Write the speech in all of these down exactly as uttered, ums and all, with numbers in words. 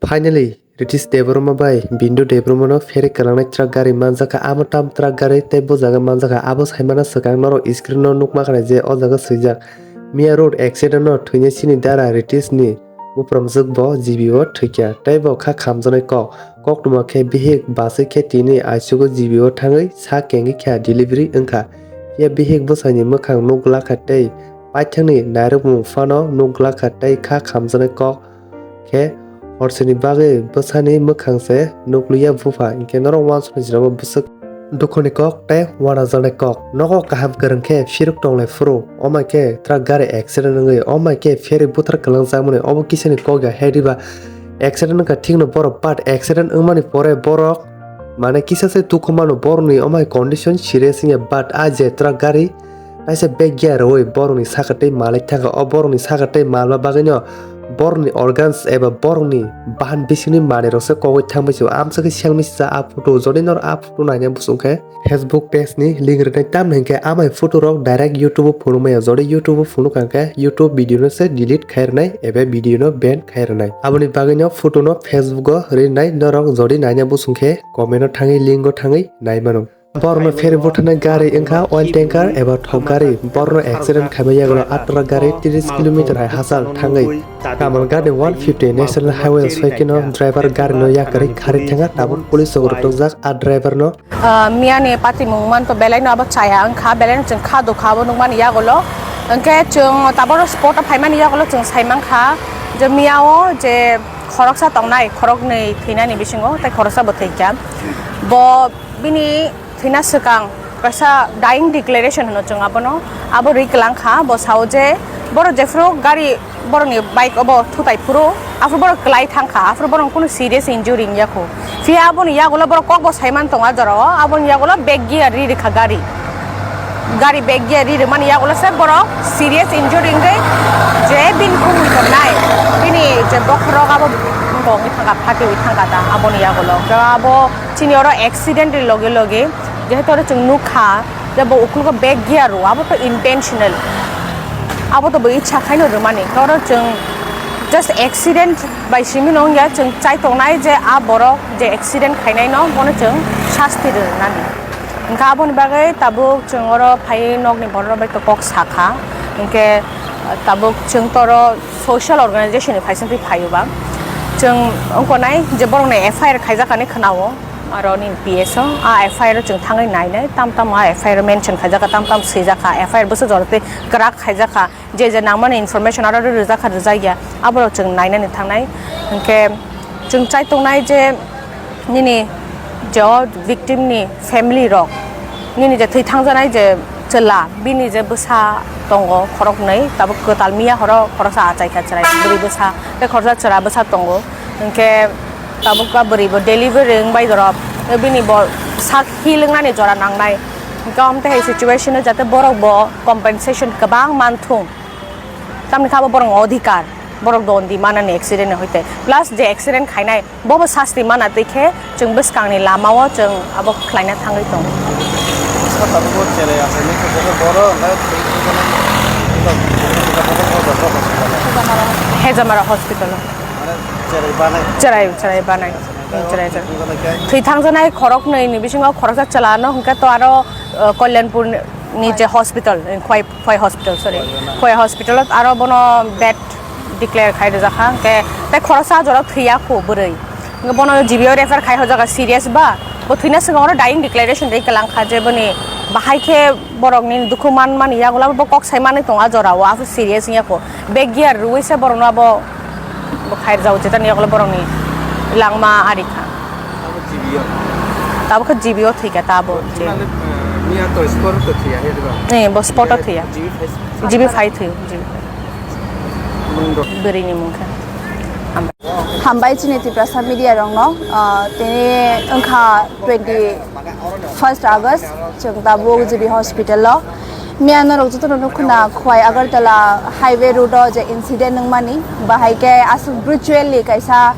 Finally, Ritesh Debbarma bai Bindu Debbarma no pherwi kwlangnai truck gari manjakha. Amo tam truck gari tei bo jaga manjakha, abo saimano swkang norok screen no nukma kha je o jaga swijak. Miya road accident no thwinai chini dara Ritesh ni bupramjwk bo G B o thwikha tei bo kha khamjaknai kok. Koktwma khe bihik bachwi khe tini aisugo G B o thangwi sa kengwi kha delivery wngkha. Phiya bihik bwsani mwkhang nukglakha tei paithakni nairokmung phano nukglakha tei kha khamjaknai kok khe horsini bagwi bwsani mwkhang se nukliya bupha, hinkhe norok uansukni jora bo bwswk dukhuni kok tei uanajaknai kok. Nogo kaham kwrwng khe phiruk tonglai phuru, omai khe truck gari accident wngwi, omai khe pherwi buthar kwlangjakmani obo kisani kok ya, hediba accident wngkha thikno borok, but accident wngmani pore borok mane kisa se dukhu mano, borokni omai condition serious wngya, but a je truck gari kaisa bag gear rwui borokni saka tei malai thangkha. O borokni saka tei malma bagwino borokni organs eba borokni bahan bisingni manwirokse kogwi thangbai se. Amsakhe selfie sijak a photo, jodi norok a photo naina muchung khe Facebook page ni link rwnai, tamni hinkhe amai photo rok direct YouTube o phunukmaya, jodi YouTube o phunuk kha khe YouTube video no se delete khai rwnai eba video no ban khai rwnai. Aboni bagwino photo no Facebook o rwnai, norok jodi naina muchung khe comment o thangwi link o thangwi nai mano. Borokno pherwi butharnai gari wngkha oil tanker eba thok gari. Borokno accident khaimani yagulo a truck gari tris kilometer hai hachal thangwi Kamalghat ni one fifty National Highway o soikhe no driver gari no yakarwi kharwi thangkha. Tabuk police rok rwtokjak a driver no. Ah, miyani patimung manto belai no abo chaya wngkha, belai no chwng kha dukha abo nukmani yagulo. Hwnkhe chwng taboro spot o phaimani yagulo chwng saimankha je miyao je khoroksa tongnai, khoroknwi thwinani bisingo tei khoroksa bo thwikha. Bo bini thwina swkang kaisa dying declaration hino chwng abono, abo rwi kwlang kha. Bo sao je borok jephuru gari borokni bike obo thutai phuru, aphuru borok kwlai thang kha, aphuru borok kunu serious injury wngya kho. Phiya aboni yagulo borok kokbo saiman tongo a jorao, aboni yagulo bag gear ri rwkha gari. Gari bag gear ri rwmani yagulo se borok serious injury wngwi je bini kumui tongnai, bini je bokhorok abo wngwi thangkha, phatiwi thangkha ta aboni yagulo. Abo chini oro accident ni loge loge jehetu oro chwng nukha je bo uklogo bag gear rw, abo to intentional, abo to bo ichha khaino rwmani. Oro chwng just accident bai simi no wngya, chwng chai tongnai je a borok je accident khainai no bono chwng sasti rwnani. Hwnkhe aboni bagwi tabuk chwng oro phaiwi nokni borok rok bai to kok sakha, hwnkhe tabuk chwng to oro social organization ni phaisingtwi phaio ba. Chwng wngkha nai je borokni F I R khaijak hinwi khwnao, aro nini P S o a F I R o chwng thangwi nainai, tam tam a F I R o mention khaijakha, tam tam swijakha, F I R bwswk jora tei kwrak khaijakha, je je nangmani information aro rwjakha rwjakya, aborok chwng nainani thangnai. Hwnkhe chwng chai tongnai je nini je o victim ni family rok, nini je thwi thangjanai je chwla, bini je bwsa tongo khoroknwi, tabuk kwtal miya horo khoroksa achaikha chwrai bwrwi bwsa, tei khoroksa chwla bwsa tongo, hinkhe tabuk a bwrwi bo delivery wngbai dorop, tei bini bo sak heal wngnani jora nangnai, hinkhe omo tei hai situation o jate borok bo compensation kwbang manthung, tamni khe abo borokni odhikar. Borok don di manani accident ni hoite. Plus je accident khainai, bobo sasti mana twi khe chwng bwskangni lamao chwng abo khlaina thangwi tongo. Bwskango tabukbo cherai achaimani khe boro hwnkhai thwi thangjanai Hejamara hospital o. Mane cherai banai. Cherai, cherai banai. Cherai, cherai. Thwi thangjanai khoroknwi ni bisingo khoroksa chwla no hwnkhe to aro, uh, Kalyanpur ni je hospital, Khwai Khwai hospital, sorry. Khwai hospital o aro bono bed declare khai rijak kha, hwnkhe tei khoroksa jora thwiya kho bwrwi. Hwnkhe bono G B o refer khai hojak kha serious ba, bo thwina swkang oro dying declaration ri kwlang kha je boni bahai khe borokni dukhu man mani yagulo bo kok sai manwi tongo a jorao, aphuru serious wngya kho. Bag gear rwui se borokno abo bo khai rijak, jeta ni yagulo borokni langma ari kha. Abo G B o. Tabuk khe G B o thwikha ta abo. Thwinani, eh, miya to spot o to thwiya, he diba? Eh, bo spot o thwiya. G B phai. G B phai thwiyo, G B phai. Mung do. Bwrwi ni mung khe. Hambai chini Tiprasa media rok no, ah, tini wngkha twenty first August, chwng tabuk G B hospital o. Miya norok jotono nukho na, Khwai Agartala highway road o je incident wngmani, bahai khe aswk brutality kaisa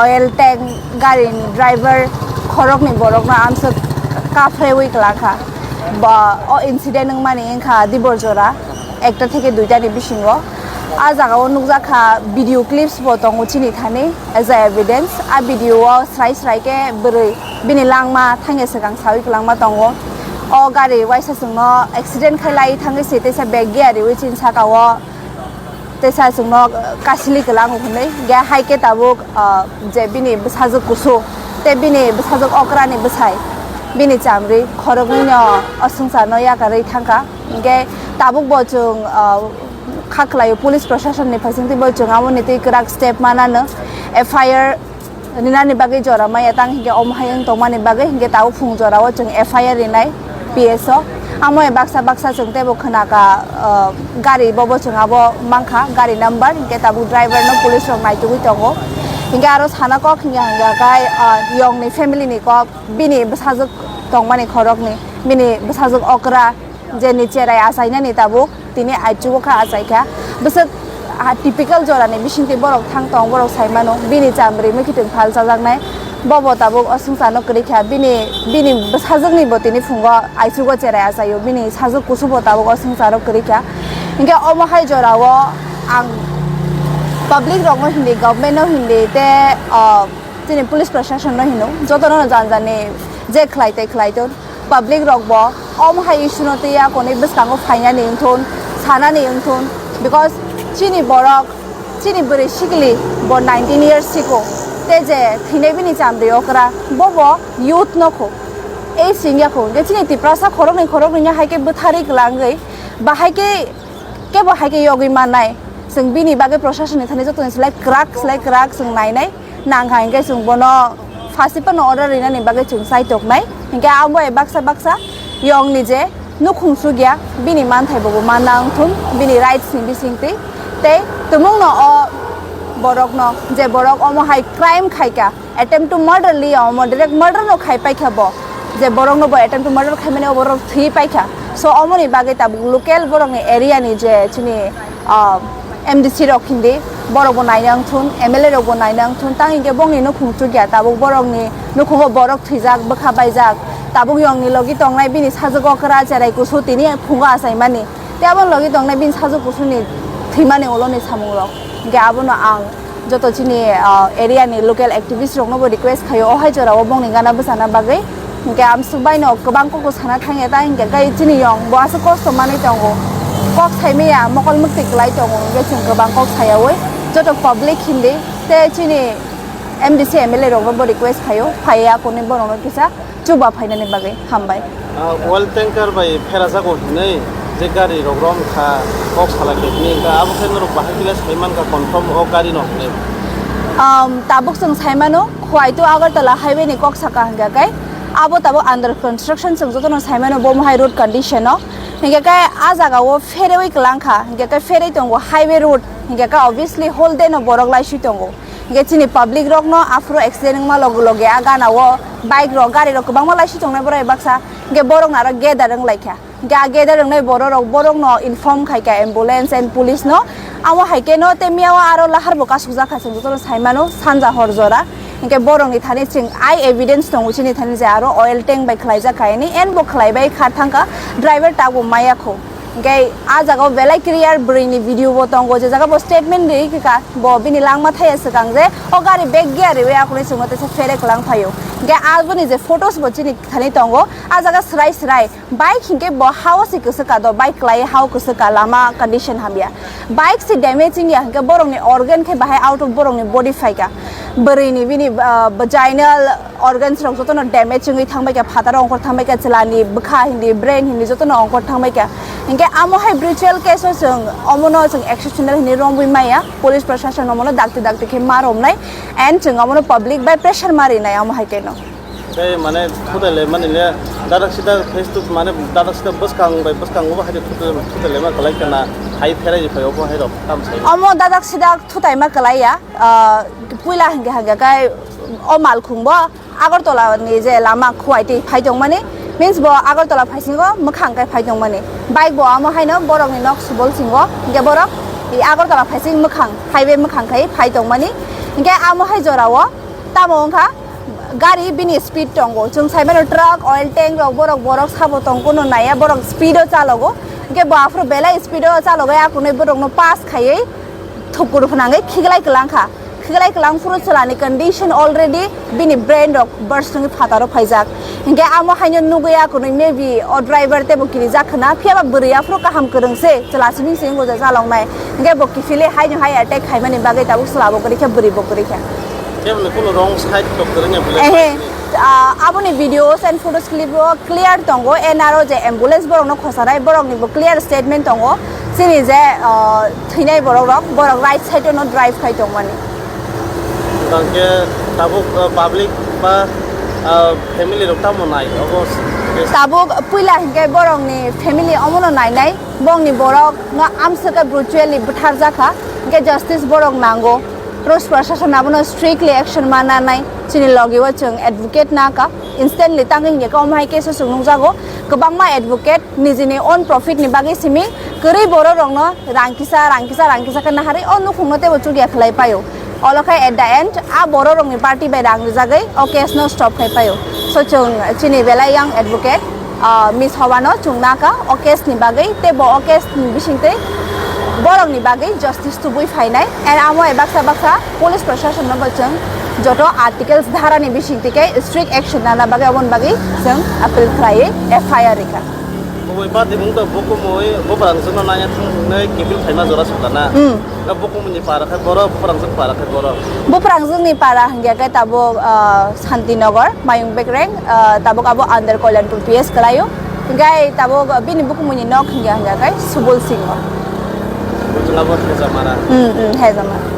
oil tank gari ni driver khoroknwi borokno amswk kaphrewi kwlangkha. Ba o incident wngmani wngkha dibor jora ekta theke duita ni bisingo. A jaga o nukjak kha video clips bo tongo chini thani as a evidence. A video o srai srai khe bwrwi bini langma thangya swkang sawi kwlangma tongo. O gari waisa chwngno accident khai lai thangwi se teisa bag gear riwi chini saka o teisa chwngno kasili kwlango hwnwi. Ge hai khe tabuk, ah, je bini bwsajwk kusu tei bini bwsajwk okrani bwsai bini chamri khoroknwino o swngcharno yakarwi thangkha. Hingke tabuk bo chwng, ah, kha khlaio police proshasonni phaisingtwi bo chwng aboni twi kwrak step manano F I R rinani bagwi jora maya tang hingke omo hai wng tongmani bagwi hingke tabuk phung jorao chwng F I R rinai P S o. Amo hai baksa baksa chwng teibo khwnaka, ah, gari bobo chwng abo mankha gari number hingke tabuk driver no police rok naitugwi tongo. Hingke aro sana kok hingke hingke kai, ah, yongni family ni kok bini bwsajwk tongmani khorokni bini bwsajwk okra. Je ni cherai achainani tabuk tini aichugo kha achaikha. Bwswk, ah, typical jorani bisingtwi borok thang tong, borok sai mano bini chamri mwkhitwng phal chajaknai. Bobo tabuk o swngcharno kwrwi kha, bini, bini bwsajwkni bo tini phungo aichugo cherai achaio, bini sajwk kusubo tabuk o swngcharo kwrwi kha. Hinkhe omo hai jorao ang public rokno hindi, government no hindi tei, ah, chini police proshasonno hino, jotono jani jani je khlai tei khlai ton. Public rok bo omo hai issue no twi ya konwi bwskango phainani wngthun, sanani wngthun, because chini borok, chini bwrwi sikli bo nineteen years siko, tei je thwinai bini chamri okra, bo bo youth no kho, age wngya kho, hwnkhe chini Tiprasa khoroknwi khoroknwino hai khe bwtharwi kwlangwi, bahai khe kebo hai khe yogwi mannai, chwng bini bagwi proshasonni thani joto ni slai kwrak, slai kwrak chwng nainai. Nangkha hinkhe chwng bono phasi phano order rinani bagwi chwng chai toknai. Hinkhe abo bai baksa baksa yongni je nukhung chukya, bini manthai bobo manna wngthun, bini rights ni bisingtwi. Tei tumungno o borokno, je borok omo hai crime khaika, attempt to murder liya omo, direct murder no khai paikha bo. Je borokno bo attempt to murder khaimani o borok thwi paikha. So omoni bagwi tabuk local borokni area ni je chini, ah, M D C rok hindi, borok bo naina wngthun, M L A rok bo naina wngthun, tang hinkhe bongni nukhung chukya, tabuk borokni nukhungo borok thwijak, bwkha baijak, tabuk yongni logi tongnai bini sajwk okra cherai kusu tini phungo achaimani, tei aboni logi tongnai bini sajwk kusuni thwimani uloni samungrok. Hinkhe abono ang joto chini, ah, area ni local activist rokno bo request khaio, o hai jorao bongni gana bwchana bagwi. Hinkhe amsuk bai no kwbang kok sana thangya ta, hinkhe kai chini yong bo aswk kosto manwi tongo, kok saimaya mokol mwktwi kwlai tongo, hinkhe chwng kwbang kok sayawi joto public hindi tei chini M D C M L A rokno bo request khaio, phaiya kuni borokno kisa chuba phainani bagwi. Hambai. Ah, oil tanker bai pherajago hinwi je gari rok rom kha, kok sala khe hinwi wngkha, abo khe norok bahai khe le sai mankha confirm o gari no hinwi. Um, tabuk chwng sai mano, Khowai to Agartala highway ni kok saka hingkha khe abo tabuk under construction, chwng jotono sai mano bo mohai road condition o. Hingkha khe a jaga o pherewi kwlang kha, hingkha khe pherwi tongo highway road, hingkha khe obviously whole day no borok laiswi tongo. Hingke chini public rokno aphuru accident wngma loge loge a gana o bike rok, gari rok kwbangma laiswi tongnai borok bai baksa, hingke borok no aro gather wng lai kha. Hingke a gather wngnai borok rok, borok no inform khai kha ambulance and police no. Amo hai khe no tei miya o aro lahar bo kasuk jak kha, chwng jotono sai mano sanja hor jora. Hingke borok ni thani chwng eye evidence tongo chini thani je aro oil tank bai khlai jak kha, ani and bo khlai bai kha thang kha, driver tabuk maya kho. Hingke a jaga o belai clear bwrwi ni video bo tongo, je jaga bo statement ri kha, bo bini langma thaya swkang je o gari bag gear riwi akhorwi chwngno teisa phere kwlang phaio. Hingke aboni je photos bo chini thani tongo, a jaga swrai swrai bike hingke bo ha o se kwswk ka do, bike kwlai ha o kwswk ka, lama condition hamya, bike se damage wngya hingke borok ni organ khe bahai out of borok ni body phaika, bwrwi ni bini, ah, vaginal organs rok jotono damage wngwi thangbai kha, phataro ongkhor thangbai kha, chwla ni bwkha hindi, brain hindi jotono ongkhor thangbai kha. Hinkhe amo hai brutal case o chwng omono chwng exceptional hinwi romwi maya, police proshashan omono dakti dakti khe ma romnai and chwng omono public bai pressure ma rinai amo hai khe no. Tei mane thutai le mani le dadak sida face to mane dadak sida bwskang bai bwskang bo hai thutai thutai le ma kwlai kana hai pherai phai obo hai rok tam sai. Omo dadak sida thutai ma kwlai ya, ah, puila hinkhe hinkhe kai o malkhung bo Agartala ni je lama Khowai twi phai tongmani, means bo Agartala phaisingo mwkhang kai phai tongmani. Bike bo amo haino borok ni nok subol singo, hinkhe borok i Agartala phaising mwkhang, highway mwkhang kai phai tongmani. Hinkhe amo hai jora o tamo wngkha gari bini speed tongo. Chwng sai mano truck, oil tank rok, borok, borok sabo tong, kuno naiya, borok speed o chalogo. Hingke bo aphuru belai speed o chalogwi a kunui borokno pass khaiwi thukur phwnangwi khiklai kwlangkha. Khiklai kwlang phuru chwlani condition already bini brain rok burst wngwi phataro phaijak. Hingke amo haino nugwi a kunui maybe o driver teibo kirijak khwna, phiyaba bwrwi aphuru kaham kwrwng se chwla simi se wngwi chaloknai. Hingke bo kiphilwi haino hai attack khaimani bagwi tabuk chwla bo kwrwi kha, bwrwi bo kwrwi kha. Keboni kuno wrong side tok kwrwngya bwlai. Ehe, ah, aboni videos and photos clip o clear tongo, N R O je ambulance borokno khosanai, borokni bo clear statement tongo. Chini je, ah, thwinai borok rok, borok right side o no drive khai tongmani. Tangke tabuk, ah, public ba, ah, family rok tamo nai obo. Tabuk puila hinkhe borokni family omono nainai, bongni borok no amswkhe brutality butharjakha, hinkhe justice borok nango. Police prashasan abono strictly action ma nanai, chini logi o chwng advocate naka, instantly tangwi hinkhe omo hai case o chwng nukjago, kwbangma advocate nijini own profit ni bagwi simi kwrwi borok rokno rang kisa, rang kisa, rang kisa khe naharwi o nukhungno teibo chukya khlai paio. Olo khe at the end a borok rokni party bai rang rijagwi o case no stop khai paio. So chwng chini belai yang advocate, ah, Miss Hobano chwng naka o case ni bagwi teibo o case ni bisingtwi borok ni bagwi justice tubui phainai. And amo baksa baksa police prashasan no bo chwng joto articles dhara ni bisingtwi khe strict action nana bagwi oboni bagwi chwng appeal khlaiwi F I R rikha. Kubui party mung to bukumui buprang jwkno nanya thungnai kiphil phaima jora sukha na. Hmm. Na bukumui ni para khe borok, buprang jwk para khe borok. Buprang jwkni para hingya khe tabuk, ah, Santinagar, Mayung Bekreng, ah, tabuk abo under Kalyanpur P S kwlaio. Hingkai tabuk bini bukumui ni nok hingya hingya khe Subul Singh. Buchung abo Hejamara. Hmm, hmm, Hejamara.